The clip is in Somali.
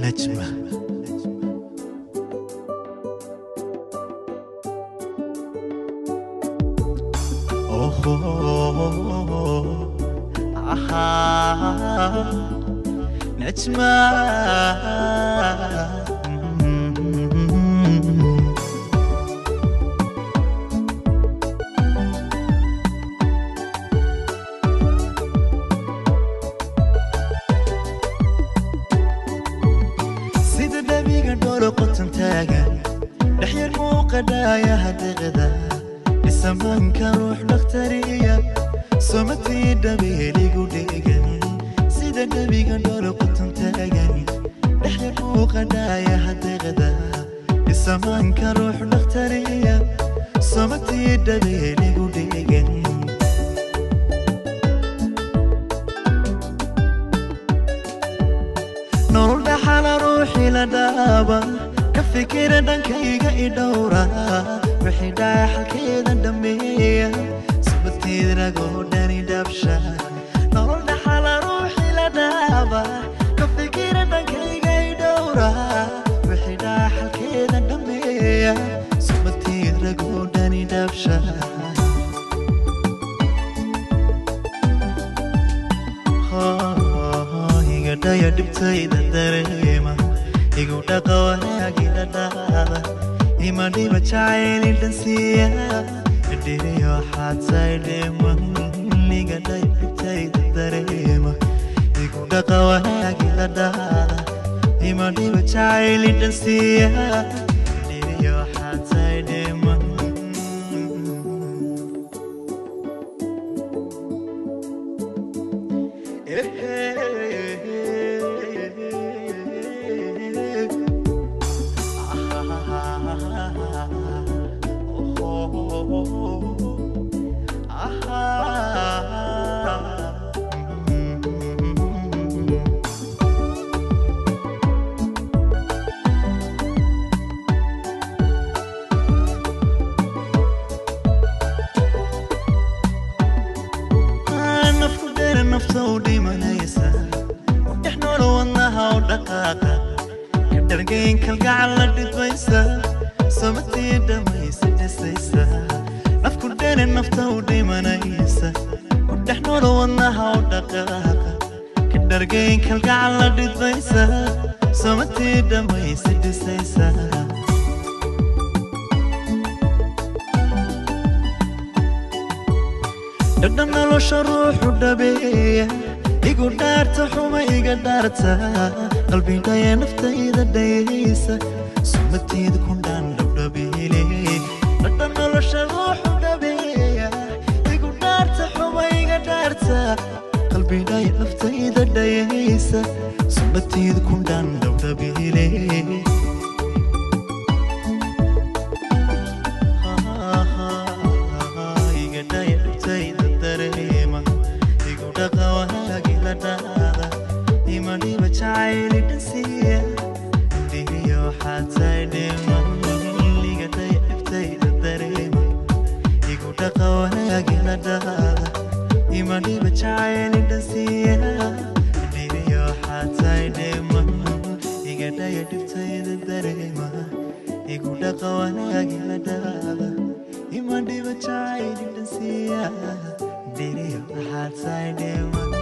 Najma. Oh, aha, Najma. Sida dhabiga dholo qotan taagan, dhexyar muuqadhaaya hadeeqda, dhisamaanka ruux dhakhtariya, somatii dhabeeligu dhegan. Sida dhabiga dholo qotan taagan, dhexyar muuqadhaaya hadeeqda, dhisamaanka ruux dhakhtariya, somatii dhabeeligu dhegan. Nolol dhaxala ruuxii la dhaaba, ka fikira dhankayga i dhowra, wixii dhacay xalkeeda dhammeeya, sababteed ragoo dhani dhabsha. Nolol dhaxala ruuxii la dhaaba, ka fikira dhankayga i dhowra, wixii dhacay xalkeeda dhammeeya, sababteed ragoo dhani dhabsha. Igadhaya dhibtayda dareema, igu dhaqa wanaagila dhaada, ima dhiba jacayli dhansiiya, dhiriyo xaatay dhiman. Igadhaya dhibtayda dareema, igu dhaqa wanaagila dhaada, ima dhiba jacayli dhansiiya, dhiriyo xaatay dhiman. Nafku dheera nafta u dhimanaysa, dhex noolo wadnaha u dhaqaaqa, ka dhargayn kalgacal la dhidmaysa, samatii dhammaysa dhisaysa. Nafku dheere nafta u dhimanaysa, ku dhex noolo wadnaha u dhaqaaqa, ka dhargayn kalgacal la dhidmaysa, samatii dhammaysa dhisaysa. Dhadhan nolosha ruuxu dhabeeya, igu dhaarta xuma iga dhaarta, qalbidhaya naftayda dhayaysa, sumateed ku dhaan dhabdhabeele. Dhadhan nolosha ruuxu dhabeeya, igu dhaarta xuma iga dhaarta, qalbidhaya naftayda dhayaysa, sumateed ku dhaan dhabdhabeele. Igadhaya dhibtayda dareema, igu dhaqa wanaagila dhaada, ima dhiba jacayli dhansiiya, dhigiyo xaatay dhiman. Igadhaya dhibtayda dareema, igu dhaqa wanaagila dhaada, ima dhiba jacayli dhansiiya, dhigiyo xaatay dhiman. Igadhaya dhibtayda dareema, igu dhaqa wanaagila dhaada, ima dhiba jacayli dhansiiya, dhiriyo xaatay dhiman.